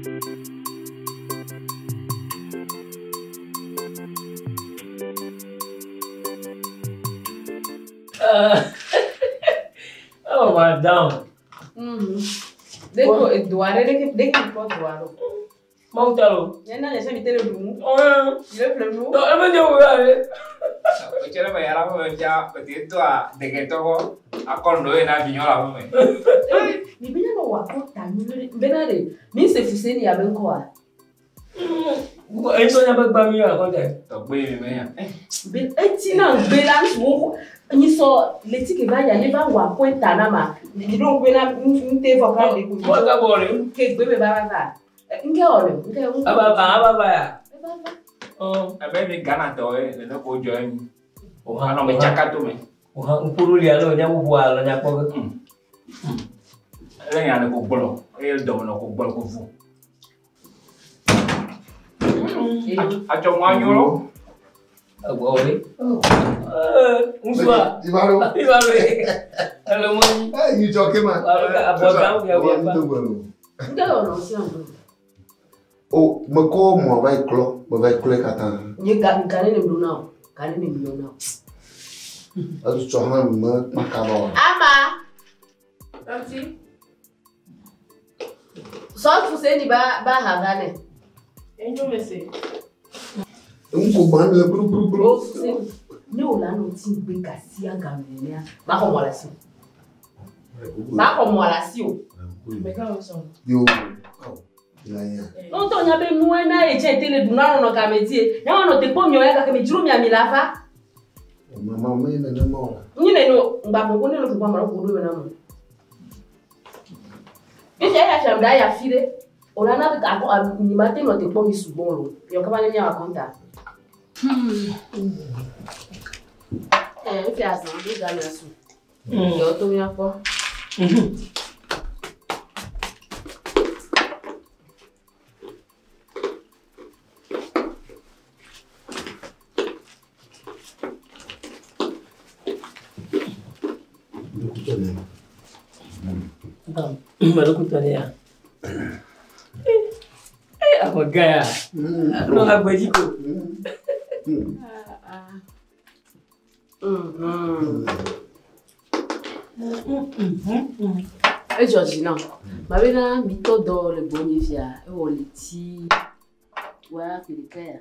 Oh, madame. Ɖeko edoa ɖe ɖeke ɖeke kpɔ doa ɖo. Mawu ta lo. Nye na nye se mi te le ɖu nu. Ɔn. Le ƒle nu. Tɔ eme nye wo ya ɖe. Otsɛ ɖe me yàrá ƒe me fia pete toa degɛtɔ akɔ nɔ ye na vinyɔ le aƒe me. Mi be nyanɔ wɔ akɔ ta nyuie ɖe. Bena ɖe mi se fuse ni abe ŋkɔa. Eyi tɔ nya be gba mi ya kɔnta. Tɔgbe mi me ya. Be eti na ŋgbe la ŋutsu nyi sɔ leti ke va ya ne va wɔ akɔ ta na ma. Mi ɖo ŋgbe na ŋute vɔ ka de ko. Mɔ ka bɔ ɖe. Ke gbe me va va va. Ŋke wɔ le ŋke ŋke. Aba ba aba ba ya. Eva va. Ɔn. Ebe mi Ghana tɔ ye nene ko dzɔ ye mi. Oha Anɔ me tsaka to me. Oha ŋkuɖo lia le nya bubu alo nya kpɔ ge. Ele nya ne ko gblɔ eye dɔme nɔ ko gblɔ ko fu. Atsɔ mu anyo lo. Egbɔ ɖe. Ŋutsua. Ibaro. Iba ɖe. Ele mɔ nyi. Eh, yi jɔ ke ma. Alo abɔdam ya Wọ́n wɔ tó gbẹ̀rù. Ŋke wɔ nɔ si ŋgbe. O, me kɔ mɔ va yi klɔ, me va yi klɔe katã. Nye ga ga ne ne mi ɖo na o. Ga ne ne mi yɔ na o. Etu tsɔ hã me kpaka ba wa. Ama. Tanti. Sɔ fuse ni ba ba ha va ne. Enyo mese. Ŋu ko gbã le kpurukpurukpuru. O fuse ne o la nɔ ti ŋgbe gasia game nenea ma xɔ mɔ le asi o. Ma xɔ mɔ le asi o. Meka wo sɔn. Yo. Ila ya. Ŋutɔ nya be nue na ye tsɛ te le ɖu na nɔnɔ game die. Nya wɔnɔ te kpɔ miɔ ya gake mi dzro mia mi la va. Mama me nenema o la. Nyi ne no ŋgba koko ne no tukpa ma ko ɖo be na mo. Fifia ya fiam ɖa ya fi ɖe. O la na be akɔ mi ma te nɔ te kpɔ mi sugbɔ lo. Miɔ kaba ne mia wɔ akɔnta. Ɛ fifia azã ɖo game asu. Yɔ to mia kpɔ. Dɔkutɔ ne. Mɛlɛkutɔ ne ya. Ee awɔ gã ya. Nɔ agbedzi ko. Edzɔ dzi nam. Mabena mitɔ dɔ le gbɔnye fia ewɔ leti wa ƒe ɖeka ya.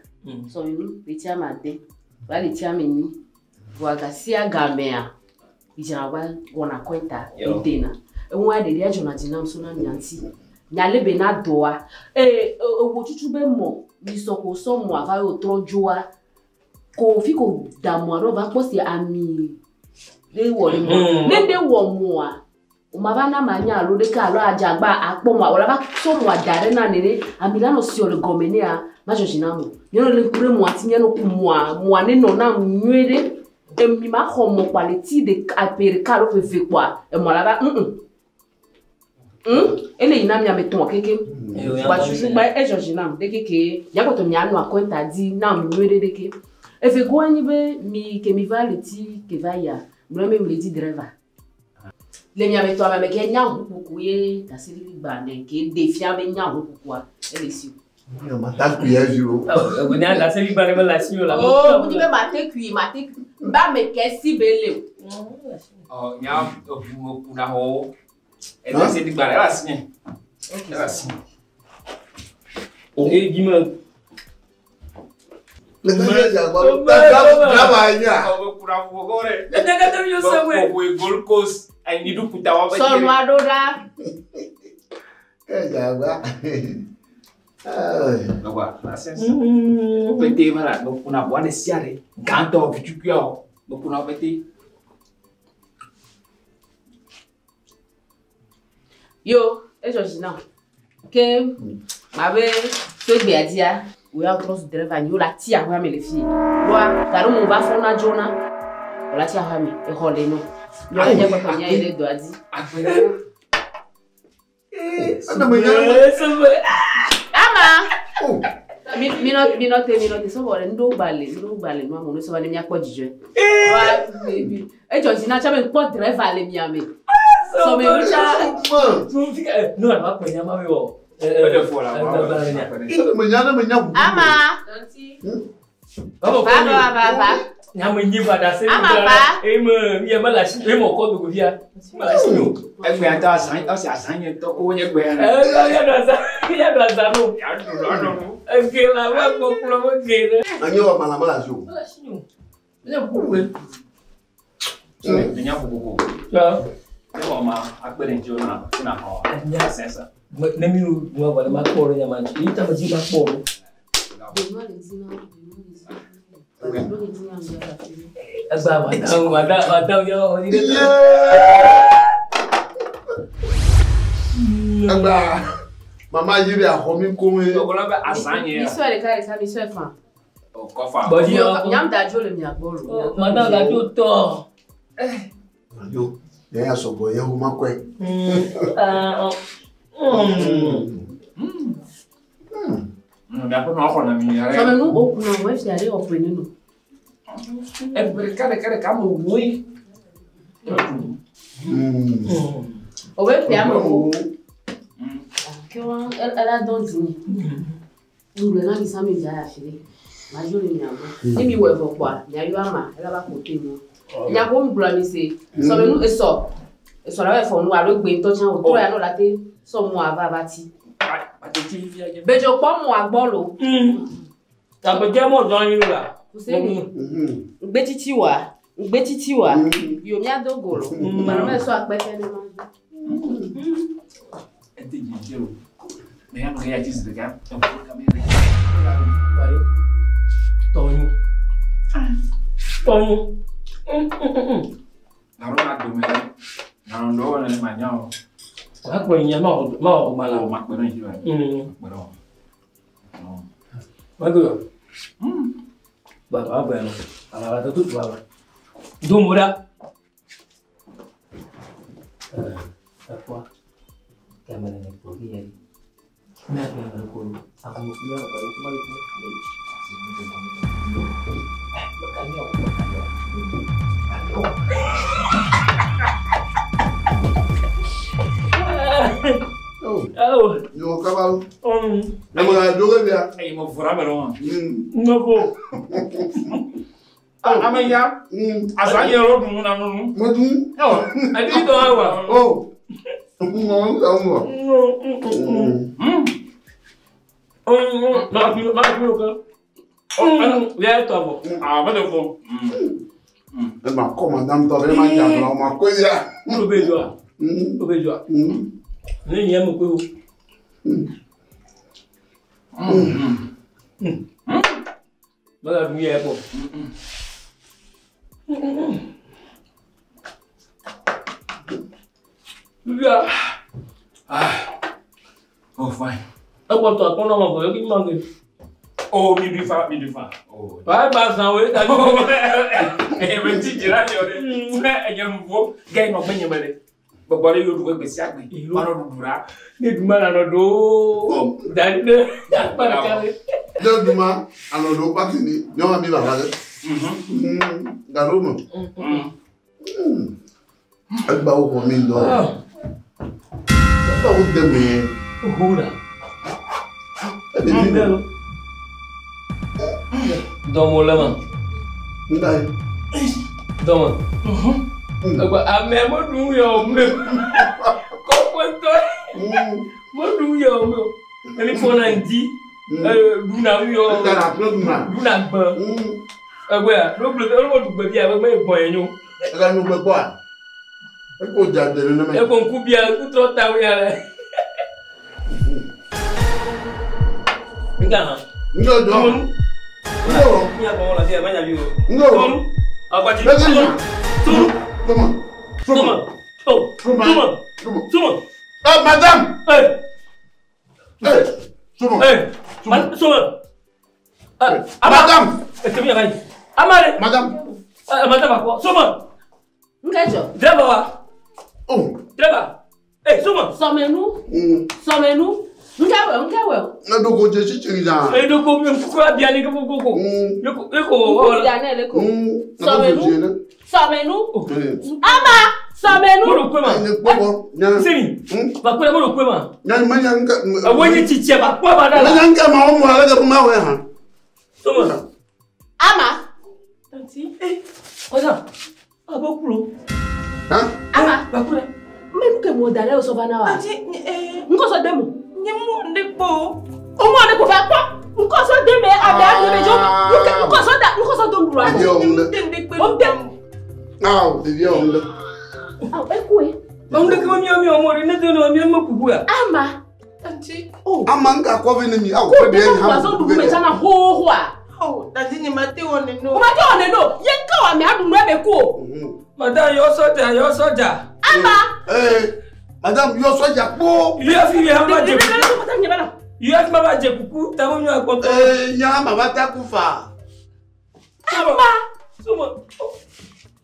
Sɔminu leti ame ade va leti ame enyi. Vɔa gasia gamea midzra va wɔna kɔnta Yo. edena. Eŋua ɖevia dzɔna dzi nam so na mia ŋuti. Mialé be na dɔa. Ee ewo tutu be mɔ misɔ ko sɔ mɔa va ye wòtrɔ dzoa. Ko fi ko da mɔa ɖo va kpɔ si ami ɖe wɔ ɖe mɔa. Ne ɖe wɔ mɔa o ma va na ma nya alo ɖeke alo adzagba akpɔ mɔa wòla va sɔ mɔa da ɖe na nene ami la nɔ siɔ le gɔme nea ma dzɔ dzi na mo. Míanɔ le ŋku ɖe mɔa ti míanɔ ku mɔa mɔa ne nɔ nam nyuie ɖe. Emi ma xɔ mɔ kpoa le ti ɖeka ƒe ɖeka alo ƒe eve kpoa emɔa la va Ele yina miame tɔn kekem. Gba susu gba edzɔ dzi nam ɖeke ke miakpɔtɔ mianɔ akɔnta di nam nyuie ɖe ɖeke. Eve goa nyi be mi ke mi va le ti ke va yia gblɔ be mi le di driver. Le miame tɔ ame ke nya ʋukuku ye ɖaseɖiɖi gbalẽ ke ɖe fia be nya ʋukukua ele si o. Mata kui ya vi o. Ɛ nya ɖaseɖiɖi gbalẽ me le asi o la. Oo, mo di be mate kui mate kui ba ame ke si be le o. Ɔ nya eʋu me kuna xɔwo. Ɛdɛ se digba ɖe ele asi nye. Ele asi. Eye dzi me. Le ka ye dza gbɔ. Draba ye nya. Ɔ me kuna ʋu xɔ ɖe. Ɛdɛ katã mi yɔ sɛwɛ. Ƒoƒoe Gold Coast ayi ɖu kuta wa be. Sɔnua ɖo ɖa. Ke dza gba. Nɔgba asɛnse. Pete va la me kuna ʋua ɖe sia ɖe. Gãtɔ vitsukuiawo me kuna wo pete. Yo, edzɔ dzi nam. Ke mabe so egbea dzia, wò ya trɔ zu driver nyi, wò la ti aƒea me le fie. Ɖoa, gaɖo me wòva fɔna dzona, wò la ti aƒea me, exɔ le nɔ. Nyɔnu nye kpɔtɔ mía yi ɖe dɔa dzi. Agbe ɖe. Ene me nya. Sɛwɛ. Ama! O. Mi minɔ minɔ te minɔ te sɔbɔ ɖe ŋɖo gbalẽ ŋɖo gbalẽ nua mo ne sɔbɔ ne míakpɔ dzidzɔe. Ɖoa edzɔ dzi na tsã be ŋkpɔ driver le mia me. Sɔme nu tsã. Ma. Tun fi ka nu alo akpɔ nya ma mi wɔ. Eɖe fɔ la. Me nya ʋu. Ama. Vamos, Va va va va. Nyame nyi va ɖase Ama va. Eme mia me le asi eme kɔ dogo fia. Me le asi nyo. Egbe ata azã ɔsi azã nye tɔ ko nye gbe ya. Eh ya do azã ya do azã no. Ya do do do. Ege la va gbɔ kplɔ me ge ɖe. Anyi wɔ ma la me le asi o. Me le asi nyo. Me ku we. Nya koko. Ya. Ne wɔ ma akpe ɖe ŋuti na na xɔ. Nya. Sɛsɛ. Ne mi nu wa ma kpɔ ɖe nyama dzi. Yi ta me dzi ma kpɔ ɖo. Egba wa da wa da wa da ya wa di ɖe. Egba mama yi ɖe axɔ mi koŋ ye. Dɔgɔla be azã nye. Mi sɔe ɖeka ɖeka mi sɔe fã. O kɔfa. Bɔdi yɔ. Nyam da dzo le mia gbɔ lo. Madame la dzo tɔ. Yo, ne ya sɔgbɔ ye wo ma kɔe. Miaƒe nɔ xɔ na mi yɛrɛ. Sɔmenu o kunna o efia ɖe ɔƒe nenu. Egbe ɖeka ɖeka ɖeka me woe. O be ƒea me wo. Ke wa ela dɔn dzi. Ŋgblẽ na mi sa mi dza afi ɖe. Ma dzo le mia gbɔ. Ne mi wɔ evɔ kpɔa, mia yɔ ama ela va ko te nu. Nya ko ŋgblɔ mi se. Sɔmenu esɔ. Esɔ la bɛ fɔ nu alo gbe ŋutɔ tsã o trɔ ya nɔ la te sɔ mɔ ava va ti. Bedzo kpɔ mɔa gbɔ lo. Agbedze mɔ zɔn anyi la. Kuseni. Ŋgbetsitsi wa. Ŋgbetsitsi wa. Yo mia do go lo. Gbana mɛ sɔ akpɛtɛ ne ma. Ete dzi o. Mɛ ya nɔ ya dzi zi ɖeka. Bari. Tɔnyu. Tɔnyu. Naro ma dome. Naro ŋdɔ wɔ ne ma nya o. Wà á kpɔ ìyẹn má wọ̀ má wọ̀ má la. O ma kpɛ ɖe ŋuti wa. Kpɛ ɖe o. Wọ́n gbé Bàbá bẹ̀rẹ̀ bàbá tó tó bàbá. Dómúra. Ẹ̀fọ́ kẹmẹrẹ ní kò kí yẹn. Mẹ́rin ní kò ní. Àwọn òfin yàrá pẹ̀lú tó máa ń kú. Yo kaba. Ne ma la do bia. Eyi mo fura mɛ lɔ. Nɔfo. Ame ya. Azã nye yɔrɔ dun na nunu. Mo dun. Adi tɔ wa. Oh. Mo ń sọ mo. Yɛ tɔ bɔ. A bɛ de fɔ. Ne ma kɔ madame tɔ ne ma dza o ma ko ya. O bɛ jɔ a. O bɛ jɔ a. Ne ɲɛ mo ko. Bala dun yɛ bɔ. Ya. Oh fine. E kpɔtɔ akpɔnɔ ma bɔ e k'i ma ke. Oh mi du fa mi du fa. Oh. Ba ba san o ye ta. Eme ti dzra yɔ ɖe. Enye nuvo gɛ nɔ gbe nye me ɖe. Gbɔgbɔ ɖe yio ɖu gbe sia gbe. Manɔ ɖuɖu ɖa. Ne duma la nɔ do. Dani ne. Akpa ɖeka ɖe. Ne duma alɔ do kpaki ni nyɔnu mi baba ɖe. Garo me. Egba wo xɔ mi ŋdɔ. Egba wo de me. Oho la. Eɖevi me. Dɔmɔ lɛ ma. Nda ye. Dɔmɔ. Egba ame mo dun yɛ o mɛ. Kɔkɔtɔ. Mo dun yɛ o mɛ. Emi fɔna ŋdi. Duna yɔ. Nda la kple duna. Duna gbɛ. Egbe ya n'o gblɔ n'o dugbe bia egbe gbɔn yɛ nyo. Ega nu gbe gbɔa. Eko dza de nenema. Eko ŋku bia ŋku trɔ ta wo ya lɛ. Nga hã. Ŋdɔ dɔ. Ŋdɔ. Nya gbɔn la fi ya ma nya bi o. Ŋdɔ. Tɔnu. Agbati. Lẹ́sìn. Tɔnu. Tɔmɔ. Tɔmɔ. Oh. Tɔmɔ. Tɔmɔ. Tɔmɔ. Tɔmɔ. Eh madame. Eh. Eh. Tɔmɔ. Eh. Tɔmɔ. Eh. Madame. Eh tɛmɛ yɛrɛ ye. Amare. Madame. Eh madame akɔ. Sɔmɔ. Nkɛjɔ. Dírẹ́bà wa. Oh. Dírẹ́bà. Eh sɔmɔ. Sɔmenu. Sɔmenu. Nkɛwɛ nkɛwɛ. Ne do ko dze tsitsi zã. Edoko mi kura bia ni koko koko. Eko Ŋku bia ne le ko. Ne do ko dze ne. Sɔmenu. Sɔmenu. Ama. Sɔmenu. Amenu. Mo ɖo kpe ma. Nye kpɔbɔ. Nye. Seni. Bakpe mo ɖo kpe ma. Nye me nya ŋke. Ewo nye tsitsia bakpe ma ɖa Me la. nya ŋke ma wo mo ale ke ma wɔe hã. Soma. Ama. Tanti. Kɔsa. Abo kulo. Hã? Ama. Bakpe. Me nu ke mo da ɖe wosɔ va na wa. Tanti, eh, Ŋkɔsɔ de mo. nye mo nde kpo. O mo de ko va kpɔ. Ŋkɔsɔ de me abe ade me dzo. Nuke ŋkɔsɔ da ŋkɔsɔ do nuɖuɖua. Ɖevia wɔm ɖe. Nye nde kpe. O de. Awo ɖevia wɔm ɖe. Awo ekoe. Mawu ɖeke me miɔ miɔ mo ɖe ne do ne miɔ me kuku ya. Ama. Tanti. O. Ama ŋke akɔvi ne mi. Awo Ko kpe de ɖe ko nye hã. wazɔ ɖuɖu me tsana xoxoa. Oh, tanti nye ma te wɔ neno. O ma te wɔ neno. Ye ŋke wɔ ame aɖu nu ebe ku o. Madame yɔ sɔdza yɔ sɔdza. Ama. Ee madame yɔ sɔdza kpo. Yɔ fi mi hã ma dze kuku. Ɖeɖeɖeɖe. Yɔ fi ma va dze kuku ta mo miɔ akpɔtɔ. Ee nya ma va ta ku fa. Ama. Soma.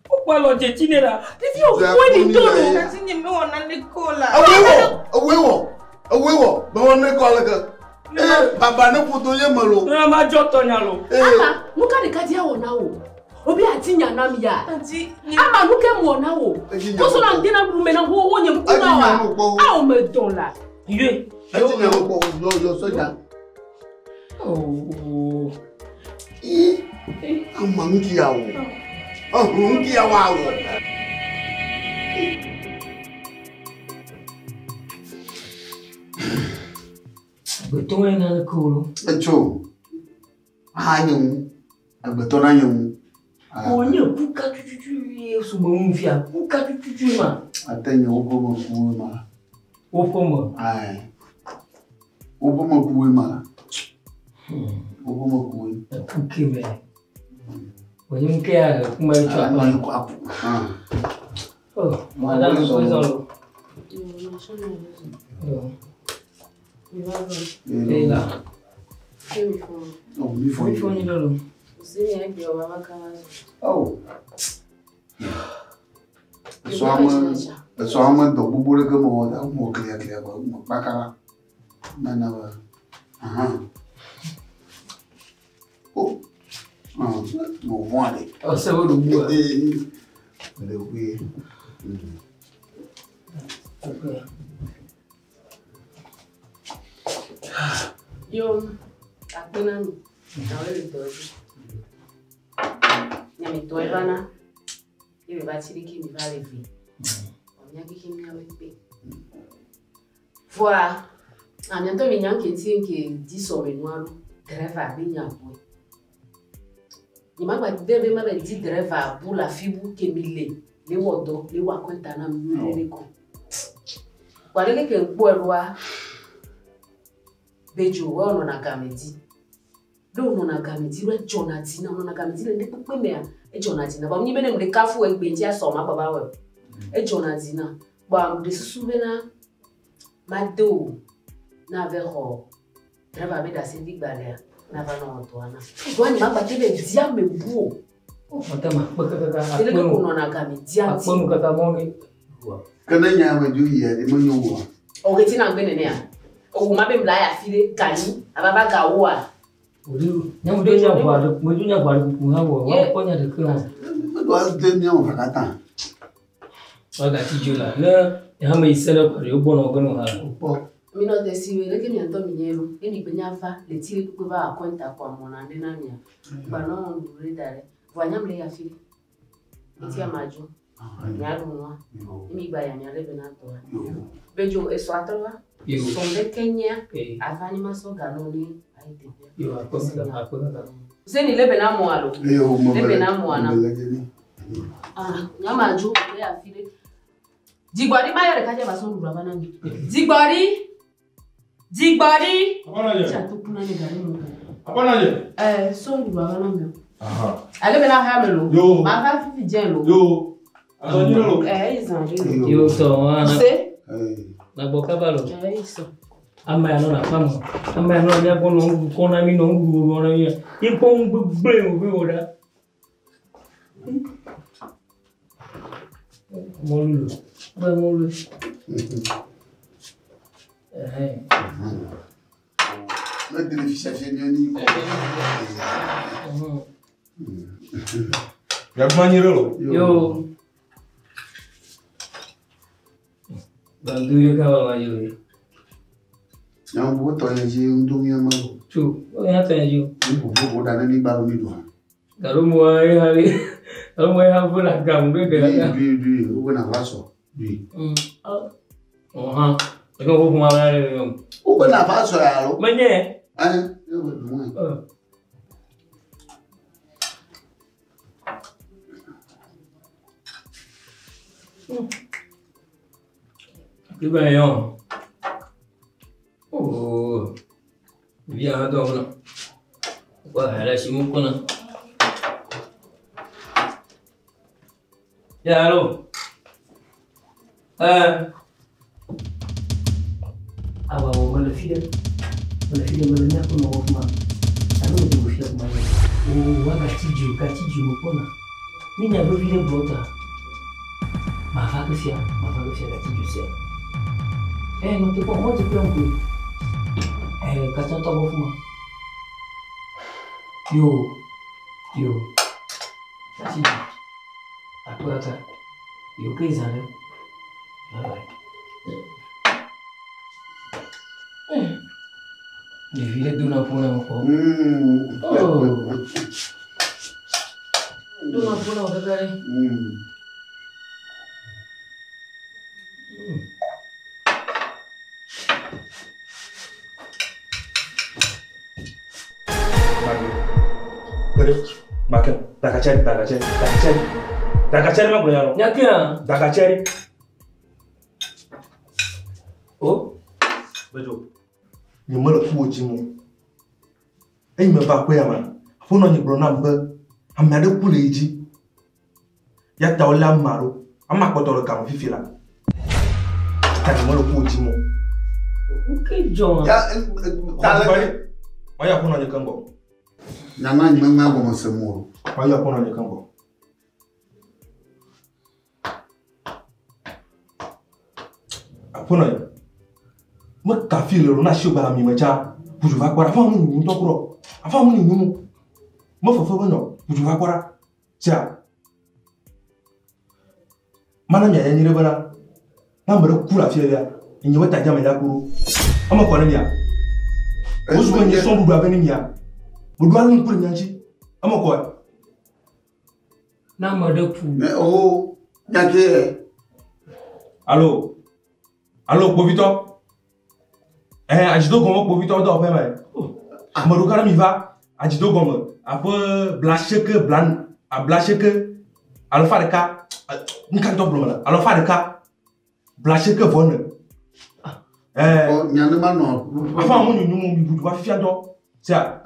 O kpɔ alɔ dze tsi ne la. Ɖevi o fue ni to lo. Tanti nye me wɔ nane ko la. Ewoe wɔ ewoe wɔ ewoe wɔ bɛ wɔ ne kɔ ale ke. Ee baba ne ƒodo ye me lo. Ne ma dzɔ tɔ nya lo. Ee Ama nu ka ɖeka dzi awɔ na wo. Obi ati nya na mi ya. Tanti nye Ama nu ke mu wɔ na wo. Edzi nya Kɔsɔ na ŋdi na ɖuɖu me na xoxo nye ŋku Edzi na nya wa. nu kpɔ. Awo me dɔn la. Yue. Edzi nya nu kpɔ yɔ yɔ sɔdza. Oh. Ii ama ŋki ya wɔ. Ɔhun ŋki ya wɔ awɔ. Gbetɔ yɛ na ne ko lo. Etso. Aha nye ŋu. Agbetɔ na nye ŋu. O nye kuka tututu ye soma ŋu fia kuka tututu ma. Ate nye woƒe me kuwoe ma. Woƒe me. Ayi. Woƒe me kuwoe ma. Woƒe me kuwoe. Kuke me. Wònye ŋke ya kuma yi tso Ama akpa. yi kɔ apu. Hã. Oh, madame présent lo. Oh. Et là. Oh, mi fɔ Mi fɔ nyi ɖe lo. Oh. Esɔ ame esɔ ame dɔ gbogbo ɖe ke me wɔ da mo klia klia kɔ mo kpaka la. Nana be. Ahan. Oh. Ah, mo vɔn ale. Ɔsɛ wo ɖo bu. Ee. Le wue. Okay. Yo, akpe na mi. Nawe le dɔ dzi. Nyamitɔ eva na. Ye be va tsi ɖeke mi va le ve. Mía keke míawoe kpe. Vɔa, amiatɔ mi nya ŋke ŋuti ŋke di sɔme nua ɖo. Drɛva be nya bɔe. Nye ma gba de be ma be di drɛva bu le afi bu ke mi le. Le wɔ dɔ, le wɔ akɔnta na mi nyuie ɖe kɔ. Vɔa ɖeke ke ŋkpɔe ɖoa, Bedzo wɔ nɔna game dzi. Ɖe wònɔna game dzi ɖo edzɔna dzi na wònɔna game dzi le ŋɖe mea edzɔna dzi na. Vɔ nyi be ne ŋɖe kafu egbe ŋuti asɔ ma gbaba wɔ. Edzɔna dzi na. Kpɔa ŋɖe susu bena made o na ave xɔ drɛva be ɖaseɖigbalẽa na va nɔ wɔ dɔa na. Dɔa nye ma gba te be di ame bu o. Madame akpe kaka Ɖe akpe ke nu. wònɔna game dzia Akpe dzi. nu kaka mɔ ne. Ke ne nya me dzo yia ɖe menyo woa. O ke tina ŋgbe nenea. Owu ma be mla ya fi ɖe ganyi ava va gawoa. Wòɖi nye mo do nya ʋua ɖe mo do nya ʋua ɖe kuku hã wɔ. Wa kpɔ nya ɖeke hã. Meɖo ade miawo va katã. Wagati dzo la ne hame yi se ɖe kɔ ɖe wogbɔnɔ ge no hã. Kpɔ. Mi nɔ te si we leke miatɔ mi nye ɖo. Ne mi gbe nya va le ti ɖe kpekpe va akɔnta kɔ amɔna ɖe na mia. Gba nɔ nuɖuɖu ɖe da ɖe. Vɔa nyam le ya fi ɖe. Eti ama dzo. Mia ɖu nua. Yo. Ne mi gba ya mia ɖe be na tɔa. Yo. Bedzo esɔ atrɔ va. Yo. Sɔm ɖe ke nyea. Ee. Ava ni ma sɔ ganɔ ne ayi teƒea. Yo akpe kaka akpe kaka. Zeni le be na mɔ alo. Yo mo Le be na mɔ na. Me le dzi. Ah, nyama dzo le ya fi ɖe. Dzigbɔɖi ma yɔ ɖeka dze va sɔ nuɖuɖu ava na mi. Dzigbɔɖi. Dzigbɔɖi. Apanaje. Tsi atoku na ne gari mo. Apanaje. Ɛ sɔ nuɖuɖu ava na mi o. Aha. Ale be na xea me lo. Yo. Ma va fifi dze lo. Yo. Azɔ nyuie lo. Ɛ eyi zã ɖe lo. Yo tɔ hã na Se. Ee. na gbɔ kaba lo. Ɛ eyi sɔ. Ame ya nɔ na aƒea me. Ame ya nɔ mía gbɔ nɔ nuɖuɖu kɔm na mí nɔ nuɖuɖu wɔm na mí. Ye kpɔ nu gbegblẽ wòbe wɔ ɖa. Mɔlu lo. Be mɔlu. Ɛhɛn. Ne de le fisia fia mia ni kɔ. Miagbã nyuie lo. Yo. Bandu ka wa ma yo. Nya bu to ye ji ndu mi ma o. Tu, o ya ta yo. Mi bu bu da na mi ba mi do ha. Galo mo ai ha le. Galo mo ai ha bu la ga mu de ga. Dui dui o bu na va so. Dui. O ha. E ko ku ma la le yo. O bu na va so ya lo. Ma nye. Eh, yo bu mu. Iba yo. Oh. Via do na. Wa hala shi mu kuna. Ya alo. Eh. Awa wo mala fide. Mala fide mala nya ko no ma. Alo do fia ma. O wa ga ti ju ka ti ju mo kona. Ni nya do fide brota. Ma fa que fia, ma fa que fia ka ti ju sia. Eh, non te ko mo te plan ko. Eh, ka ta to bo fuma. Yo. Yo. Ti ju. Akpata. Yo ke izale. Bye bye. Ɖevi ɖe dona ƒo na kpɔ. Oh. Dona ƒo na kaka ɖe. Bakɛ, dakachari, dakachari, dakachari. Dakachari ma gblɔ Nyakia. Dakachari. Oh. Bejo. Nye mele ku wo dzi mo. Eyi me va aƒe ya ma, aƒenɔ nye gblɔ nam be ame aɖe ku le yi dzi. Ya ta wolé amea ɖo. Amea kpɔtɔ le game fifi la. Ta nye mele ku wo dzi mo. Nke dzɔ. Ya ta le. Mayi aƒenɔ nye keŋ gbɔ. Nya ma nye me gɔme se mo o. Mayi aƒenɔ nye keŋ gbɔ. Aƒenɔ nye. Me kafi le na shi gbala mi me tsa. Budu va kpɔ ɖa. Afa mu nyinyi ŋutɔ kura. Afa mu nyinyi mu. Me fefe be nyɔ. Budu va kpɔ ɖa. Sia. Mana mia nyi ɖe bena. Na ame ɖe ku le afi ya. Nye be tadza me ya ku ɖo. Eme kɔ ne mia. Wozu be nye sɔn ɖuɖu abe ne mia. Ɖoɖo ale ŋku le mia ŋuti. Eme kɔ. Na ame ɖe ku. Ne o nyake. Alo. Alo kpovitɔ. Eh, adzido gɔme kpovitɔ dɔ ƒe me. Ame ɖewo katã mi va adzido gɔme aƒe blaseke bla ablaseke alafa ɖeka nuka ŋutɔ gblɔm le alafa ɖeka blaseke vɔ ne. Eh. Nya ne ma nɔ. Afa mu nyonyo mu mi budu va fifia ŋutɔ. Sia.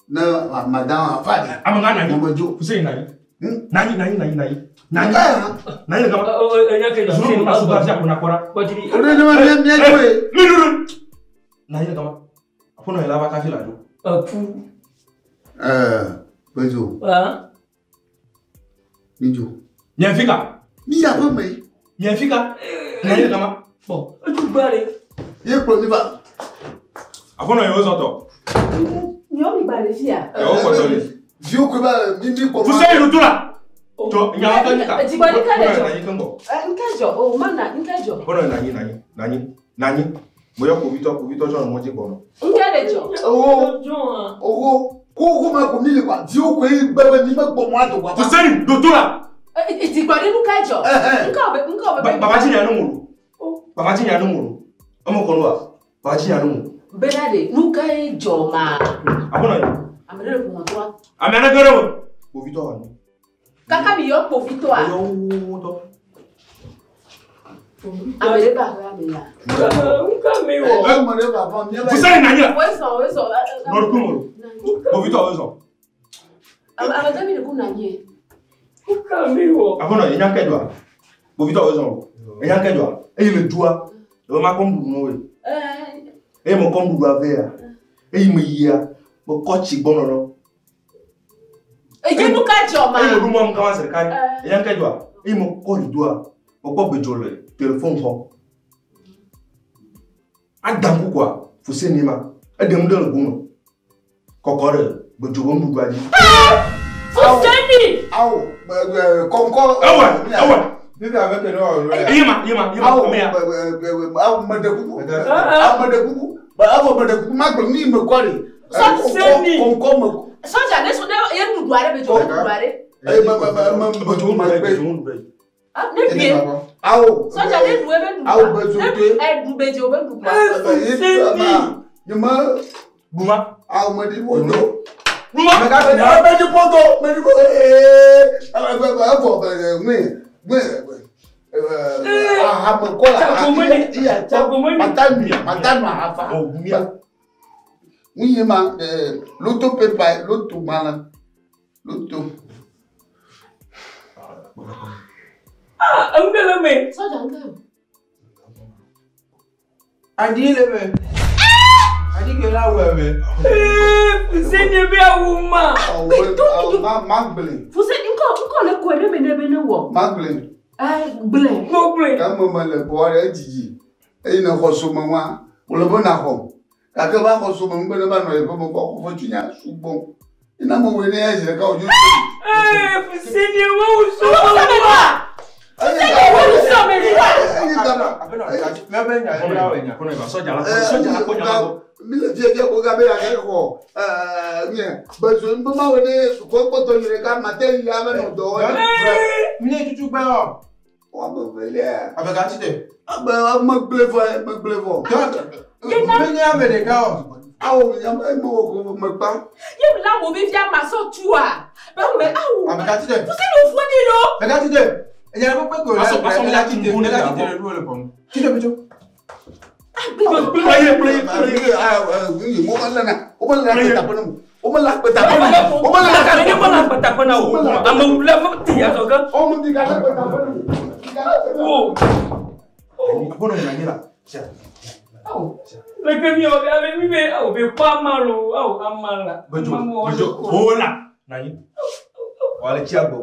Ne madame afa di. Ame ŋa nanyi. Ame dzo. Fuse nanyi. Nanyi nanyi nanyi nanyi. Nanyi. Nanyi le gama. Nyake dzɔ. Zulu na suba fia kona kɔra. Kɔtiri. O de ne ma mia mia dzo ye. Mi dudu. Nanyi le gama. Aƒenɔ yi la va kafi la dzo. Eku. Bedzo. Ah. Mi dzo. Nye fika. Mi ya ƒe me. Nye fika. Nanyi le gama. Bɔn, edu gba ɖe. Ye kplɔ mi va. Aƒenɔ yi wo zɔtɔ. Nyɔ mi gba le fia. Ɛwɔ kɔtɔ li. Viwo koe ba mi mi kpɔ. Fuse yi ɖoto la. Tɔ nyawo tɔ nyika. Dzigbɔɖi ka le dzɔ. Nanyi keŋ gbɔ. Nke dzɔ o mana nke dzɔ. Aƒenɔ yi nanyi nanyi nanyi nanyi. Mo yɔ kpovitɔ kpovitɔ tsɔ nɔ mɔdzi gbɔnɔ. Nke le dzɔ. Owó Dzɔ. owó kókó ma ko mi le kwa viwo koe gbɛ be mi me gbɔ mɔ ato kwa. Fuse yi ɖoto la. Dzigbɔɖi nu ka dzɔ. Nke o be nke o be. Baba tsi nya nu mo lo. Baba tsi nya nu mo lo. Eme kɔ nu wa. Baba tsi nya nu mo. Bena de nu ka ye dzɔ ma. Aƒenɔ yi. Ame ɖe le ƒometɔa. Ame aɖe ge ɖe me. Kpovitɔ wa nu. Kaka mi yɔ kpovitɔa. Eyɔ wo ŋutɔ. Ame ɖe ba ƒe ame ya. Nka mi wɔ. Eme ɖe va vɔ mi va. Fuse yi nanyi la. Wezɔ wezɔ. Nɔɖukui mo lo. Kpovitɔ wo zɔ. Ame ɖe mi le ku nanyi ye. Nka mi wɔ. Aƒenɔ yi nya ke dzɔa. Kpovitɔ wo zɔ. Enya ke dzɔa. Eyi le dua. Ebe ma kɔ nuɖuɖu na wo ye. Eye me kɔ nuɖuɖua vɛ ya. Eyi me yia. Me kɔ tsi gbɔ nɔnɔ. Eye nu ka dzɔ ma. Eyi me ɖu mɔ kama zi ɖeka. Enya ke dzɔa. Eyi me kɔ ridoa. Me kpɔ gbedzo le telefon xɔ. Adam kukua fuse ni ma. Eɖem ɖe le gome. Kɔkɔ ɖe gbedzo be nuɖuɖua dzi. Fuseni. Awo kɔnkɔ. Ewɔ ewɔ. Yema, yema, yema. Awo, Ame ya. awo meɖe kuku. Awo meɖe kuku. Awo meɖe kuku magblɔ nu yi me kɔ ɖe. Seni. Kɔnkɔ me. Sɔdza ne so ne ye nuɖuɖu aɖe be dzo nuɖuɖu aɖe. Eye me me me me me me gbe. Ah, ne ɖue. Awo. Sɔdza ne ɖu ebe nuɖuɖu. Awo be dzo te. Eɖu be dzo be nuɖuɖu. Seni. Nyuma. Buma. Awo me ɖi ƒodo. Buma. Me ɖi ƒodo. Me ɖi ƒodo. Ee. Evɔ be ŋue ŋue. Ahame kɔ la. Tsakomeni. Tsakomeni. Mata nua mata nua afa. Ŋuyi ma loto pepa loto gbalẽ loto. Ah, enu ɖe le eme. Sɔdza ŋkɛ o. Adi le me. Adi ke la wɛ me. Ee, Fuseni be awu ma. Awo ma gblẽ. Fuseni ŋkɔ ŋkɔ le kɔe ɖe me ne be ne wɔ. Ma gblẽ. Gblẽ. Mo gblẽ. Kame me le bɔ ɖe edzidzi eye ne xɔ some wa wòle be naxɔ gake va xɔ some ŋu be ne va nɔ yeƒe me kɔ xɔ fɔtunya sugbɔ ina me wɔe ne ya zi ɖeka wòdzo. Ee, Fuseni wo wu sɔmɔ wa. Fuseni wo wu sɔmɔ wa. Sɔdza la sɔdza la kɔ nya la gbɔ. Mi le fia ko gabe ya ke xɔ nye bezo ŋu ma wɔ ne sukɔ kpɔtɔ yi ɖeka mate yi ame nɔ dɔ wɔ. Mi ne tutu gbɛ wɔ. Wɔme velia. Abe gati de. Abe megblẽ vɔ megblẽ vɔ. Mi nye ame ɖeka wɔ. Awo ame wɔ ko megba. Ye mi la wo be fia ma sɔ tua. Be me awu. Abe gati de. Fuseni wo fɔ ni lo. Abe gati de. Enya ko pe ko la. Asɔ asɔ mi la ti de. ŋu ne La la ti de bɔ. le ɖo le kɔnu. Ti de bi tso. Kplɔ ye kplɔ ye kplɔ ye. Wo me lena Ne ma la kpata na o. Ame wula me ti azɔ ge. Wo. Akpɔnɔ yi na nye la. Leke mi wɔ ale mi be awo be kpɔ ama lo awo ama la. Bedzo Ama mo bedzo wɔ. o la. Nanyi. Wale tsi agbɔ.